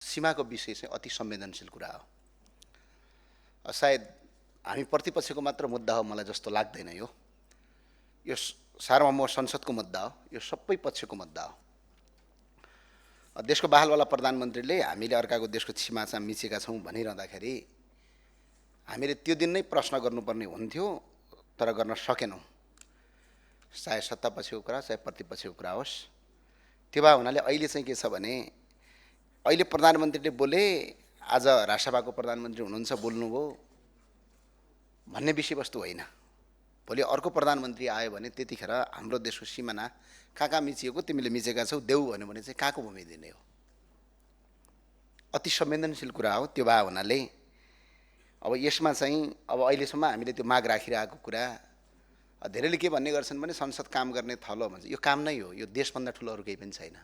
सीमाको विषय चाहिँ अति संवेदनशील कुरा हो। सायद हामी प्रतिपक्षको मात्र मुद्दा हो मलाई जस्तो लाग्दैन। यो सार्वभौम संसदको मुद्दा हो, यो सबै पक्षको मुद्दा हो। देशको बहालवाला प्रधानमन्त्रीले हामीले अर्काको देशको सीमामा मिचेका छौँ भनिरहँदाखेरि हामीले त्यो दिन नै प्रश्न गर्नुपर्ने हुन्थ्यो, तर गर्न सकेनौँ। चाहे सत्तापक्षको कुरा चाहे प्रतिपक्षको कुरा होस्। त्यो भए हुनाले अहिले चाहिँ के छ भने अहिले प्रधानमन्त्रीले बोले, आज राष्ट्रसभाको प्रधानमन्त्री हुनुहुन्छ बोल्नुभयो भन्ने विषयवस्तु होइन। भोलि अर्को प्रधानमन्त्री आयो भने त्यतिखेर हाम्रो देशको सिमाना कहाँ कहाँ मिचिएको तिमीले मिचेका छौ देऊ भन्यो भने चाहिँ कहाँको भूमि दिने हो। अति संवेदनशील कुरा हो। त्यो भए हुनाले अब यसमा चाहिँ अब अहिलेसम्म हामीले त्यो माग राखिरहेको कुरा धेरैले के भन्ने गर्छन् भने संसद काम गर्ने थलो भन्छ। यो काम नै हो। यो देशभन्दा ठुलो अरू केही पनि छैन।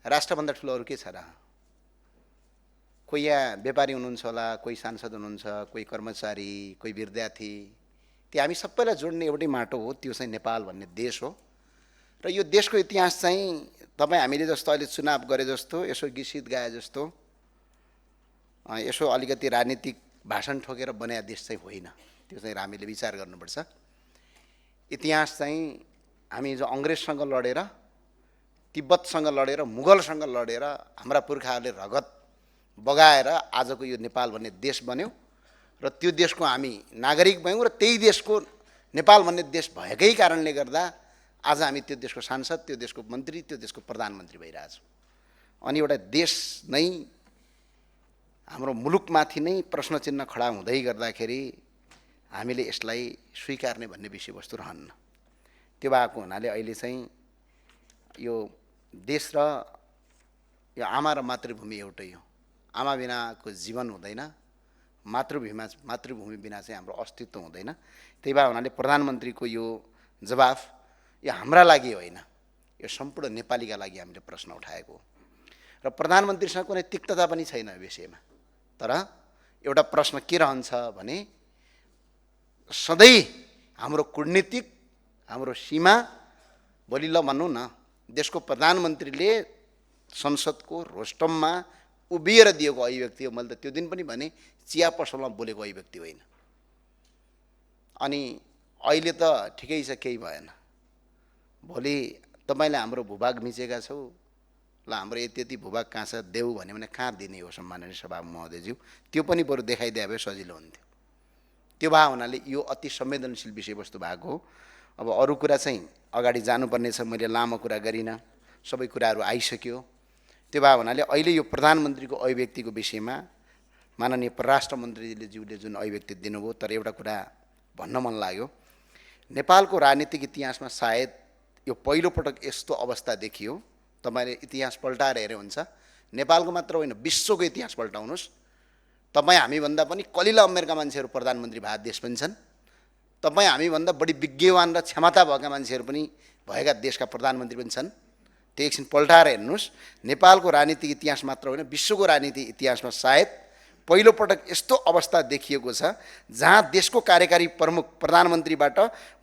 राष्ट्रभन्दा ठुलो अरू के छ र? कोही यहाँ व्यापारी हुनुहुन्छ होला, कोही सांसद हुनुहुन्छ, कोही कर्मचारी, कोही विद्यार्थी, त्यो हामी सबैलाई जोड्ने एउटै माटो हो। त्यो चाहिँ नेपाल भन्ने देश हो। र यो देशको इतिहास चाहिँ तपाईँ हामीले जस्तो अहिले चुनाव गरे जस्तो, यसो गीत गाए जस्तो, यसो अलिकति राजनीतिक भाषण ठोकेर बनाए देश चाहिँ होइन। त्यो चाहिँ हामीले विचार गर्नुपर्छ। इतिहास चाहिँ हामी जो अङ्ग्रेजसँग लडेर, तिब्बतसँग लडेर, मुगलसँग लडेर हाम्रा पुर्खाहरूले रगत बगाएर आजको यो नेपाल भन्ने देश बन्यो र त्यो देशको हामी नागरिक भयौँ र त्यही देशको नेपाल भन्ने देश भएकै कारणले गर्दा आज हामी त्यो देशको सांसद, त्यो देशको मन्त्री, त्यो देशको प्रधानमन्त्री भइरहेछौँ। अनि एउटा देश नै हाम्रो मुलुकमाथि नै प्रश्न चिन्ह खडा हुँदै गर्दाखेरि हामीले यसलाई स्वीकार्ने भन्ने विषयवस्तु रहन्न। त्यो भएको हुनाले अहिले चाहिँ यो देश र यो आमा र मातृभूमि एउटै हो। आमा बिनाको जीवन हुँदैन, मातृभूमि बिना चाहिँ हाम्रो अस्तित्व हुँदैन। त्यही भए हुनाले प्रधानमन्त्रीको यो जवाफ यो हाम्रा लागि होइन, यो सम्पूर्ण नेपालीका लागि हामीले प्रश्न उठाएको हो। र प्रधानमन्त्रीसँग कुनै तिक्तता पनि छैन यो विषयमा। तर एउटा प्रश्न के रहन्छ भने सधैँ हाम्रो कूटनीतिक, हाम्रो सीमा, भोलि ल भनौँ न देशको प्रधानमन्त्रीले संसदको रोस्टममा उभिएर दिएको अभिव्यक्ति हो। मैले त त्यो दिन पनि भने चिया पसलमा बोलेको अभिव्यक्ति होइन। अनि अहिले त ठिकै छ, केही भएन। भोलि तपाईँले हाम्रो भूभाग मिचेका छौ, ल हाम्रो यति भूभाग कहाँ छ देऊ भन्यो भने कहाँ दिने हो सम्माननीय सभामुख महोदयज्यू? त्यो पनि बरु देखाइदिए भए सजिलो हुन्थ्यो। त्यो भए हुनाले यो अति संवेदनशील विषयवस्तु भएको हो। अब अरू कुरा चाहिँ अगाडि जानुपर्ने छ। मैले लामो कुरा गरिनँ, सबै कुराहरू आइसक्यो। त्यो भए हुनाले अहिले यो प्रधानमन्त्रीको अभिव्यक्तिको विषयमा माननीय परराष्ट्र मन्त्रीले ज्यूले जुन अभिव्यक्ति दिनुभयो, तर एउटा कुरा भन्न मन लाग्यो। नेपालको राजनीतिक इतिहासमा सायद यो पहिलोपटक यस्तो अवस्था देखियो। तपाईँले इतिहास पल्टाएर हेरे हुन्छ, नेपालको मात्र होइन विश्वको इतिहास पल्टाउनुहोस्। तपाईँ हामीभन्दा पनि कलिला उमेरका मान्छेहरू प्रधानमन्त्री भए देश पनि छन्। तपाईँ हामीभन्दा बढी विज्ञवान र क्षमता भएका मान्छेहरू पनि भएका देशका प्रधानमन्त्री पनि छन्। त्यो एकछिन पल्टाएर हेर्नुहोस्। नेपालको राजनीतिक इतिहास मात्र होइन विश्वको राजनीतिक इतिहासमा सायद पहिलोपटक यस्तो अवस्था देखिएको छ जहाँ देशको कार्यकारी प्रमुख प्रधानमन्त्रीबाट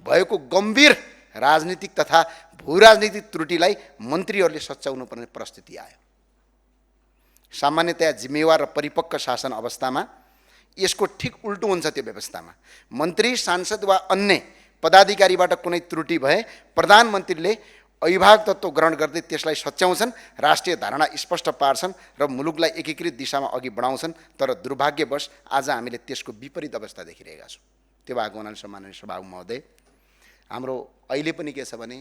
भएको गम्भीर राजनीतिक तथा भूराजनीतिक त्रुटिलाई मन्त्रीहरूले सच्याउनु पर्ने परिस्थिति आयो। सामान्यतया जिम्मेवार र परिपक्व शासन अवस्थामा यसको ठिक उल्टो हुन्छ। त्यो व्यवस्थामा मन्त्री, सांसद वा अन्य पदाधिकारीबाट कुनै त्रुटि भए प्रधानमन्त्रीले अभिभावक तत्त्व ग्रहण गर्दै त्यसलाई सच्याउँछन्, राष्ट्रिय धारणा स्पष्ट पार्छन् र मुलुकलाई एकीकृत दिशामा अघि बढाउँछन्। तर दुर्भाग्यवश आज हामीले त्यसको विपरीत अवस्था देखिरहेका छौँ। त्यो भएको हुनाले सम्माननीय सभामुख महोदय, हाम्रो अहिले पनि के छ भने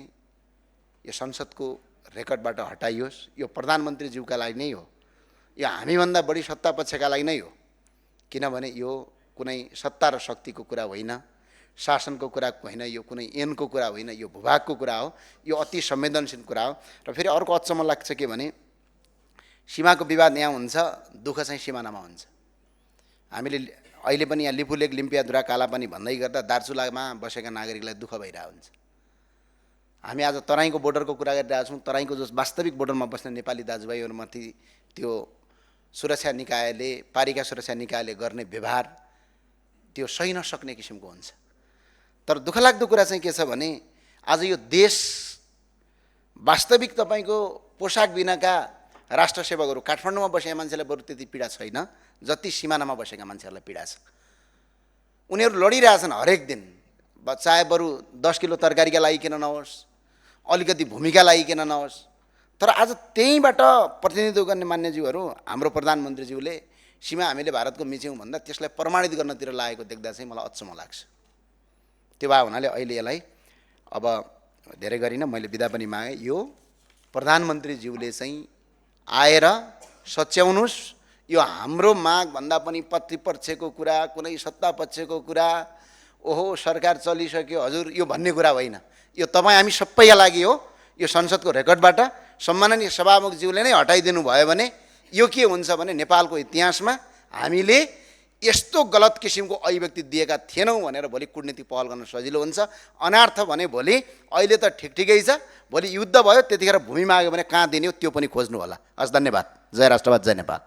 यो संसदको रेकर्डबाट हटाइयोस्। यो प्रधानमन्त्रीज्यूका लागि नै हो, यो हामीभन्दा बढी सत्ता पक्षका लागि नै हो। किनभने यो कुनै सत्ता र शक्तिको कुरा होइन, शासनको कुरा होइन, यो कुनै ऐनको कुरा होइन, यो भूभागको कुरा हो। यो अति संवेदनशील कुरा हो। र फेरि अर्को अचम्म लाग्छ के भने सीमाको विवाद यहाँ हुन्छ, दुःख चाहिँ सिमानामा हुन्छ। हामीले अहिले पनि यहाँ लिपुलेक, लिम्पियाधुरा, कालापानी भन्दै गर्दा दार्चुलामा बसेका नागरिकलाई दुःख भइरहेको हुन्छ। हामी आज तराईको बोर्डरको कुरा गरिरहेका छौँ। तराईको जो वास्तविक बोर्डरमा बस्ने नेपाली दाजुभाइहरूमाथि त्यो सुरक्षा निकायले, पालिका सुरक्षा निकायले गर्ने व्यवहार त्यो सही नसक्ने किसिमको हुन्छ। तर दुःखलाग्दो कुरा चाहिँ के छ भने आज यो देश वास्तविक तपाईँको पोसाक बिनाका राष्ट्र सेवकहरू काठमाडौँमा बसेका मान्छेलाई बरु त्यति पीडा छैन जति सिमानामा बसेका मान्छेहरूलाई पीडा छ। उनीहरू लडिरहेछन् हरेक दिन, चाहे बरु 10 किलो तरकारीका लागि किन नहोस्, अलिकति भूमिका लागि किन नहोस्। तर आज त्यहीँबाट प्रतिनिधित्व गर्ने मान्यज्यूहरू, हाम्रो प्रधानमन्त्रीज्यूले सीमा हामीले भारतको मिच्यौँ भन्दा त्यसलाई प्रमाणित गर्नतिर लागेको देख्दा चाहिँ मलाई अचम्म लाग्छ। त्यो भए हुनाले अहिले यसलाई अब धेरै गरिन मैले बिदा पनि मागेँ। यो प्रधानमन्त्रीज्यूले चाहिँ आएर सच्याउनुहोस्। यो हाम्रो माग भन्दा पनि प्रतिपक्षको कुरा, कुनै सत्ता पक्षको कुरा, ओहो सरकार चलिसक्यो हजुर यो भन्ने कुरा होइन। यो तपाईँ हामी सबैका लागि हो। यो संसदको रेकर्डबाट सम्माननीय सभामुखज्यूले नै हटाइदिनु भयो भने यो के हुन्छ भने नेपालको इतिहासमा हामीले यस्तो गलत किसिमको अभिव्यक्ति दिएका थिएनौँ भनेर भोलि कुटनीतिक पहल गर्न सजिलो हुन्छ। अनार्थ भने भोलि अहिले त ठिकै छ, भोलि युद्ध भयो त्यतिखेर भूमि माग्यो भने कहाँ दिने हो त्यो पनि खोज्नु होला। हस्, धन्यवाद। जय राष्ट्रवाद, जय नेपाल।